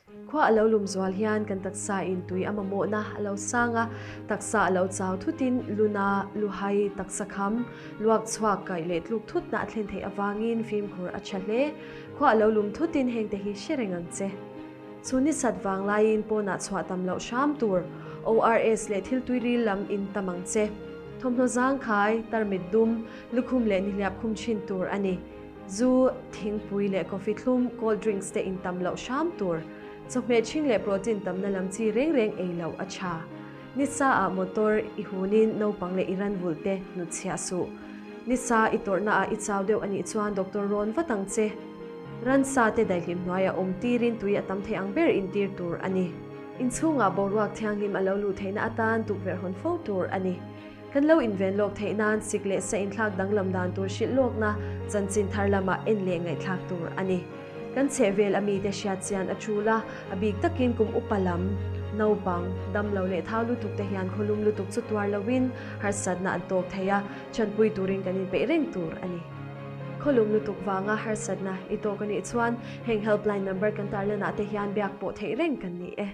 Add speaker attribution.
Speaker 1: Khua a lo lum zual hian kan taksa in tui a mamawhna a lo sang a, taksa a lo chau thutin luna, luhai, taksa kham, luak chhuak kaih leh tluk thutna a thlen theih avangin fimkhur a tha hle. Khua a lo lum thutin hengte hi hre reng ang che. Chu ni sat vang laiin pawnah chhuah tam loh hram tur, ORS leh thil tui ril lam in tam ang che. Thawmhnaw zangkhai, tarmit dum, lukhum leh nihliap khum thin tur a ni. Zu, thingpui leh coffee thlum, cold drinks te in tam loh hram tur. Chawhmeh ṭhing leh protein tamna lam chi reng reng ei loh a ṭha. Nisa ah motor i hunin naupang leh i ran vulh te hnutchhiah suh. Nisa i tawrhna ah i chau deuh a nih chuan doctor rawn vat ang che. Ransa te daihlim hnuaiah awm tirin tui a tam thei ang ber intir tur a ni. Inchhungah boruak thianghlim a lo luh theihna atan tukverh hawn fo tur a ni. Kan lo inven lawk theih nan sik leh sa inthlak danglam dan tur hrilh lawkna chanchin thar lamah en leh ngaihthlak tur a ni. Kan chhehvel a mite hriat chian a tul a, a bik takin kum upa lam, naupang, damlo leh thau lutuk te hian khawlum lutuk chu tuar loin harsatna an tawk thei a, chanpui turin kan inpeih reng tur a ni. Khawlum lutuk vanga harsatna i tawk a nih chuan heng helpline number kan tarlanah te hian biak pawh theih reng kan ni e.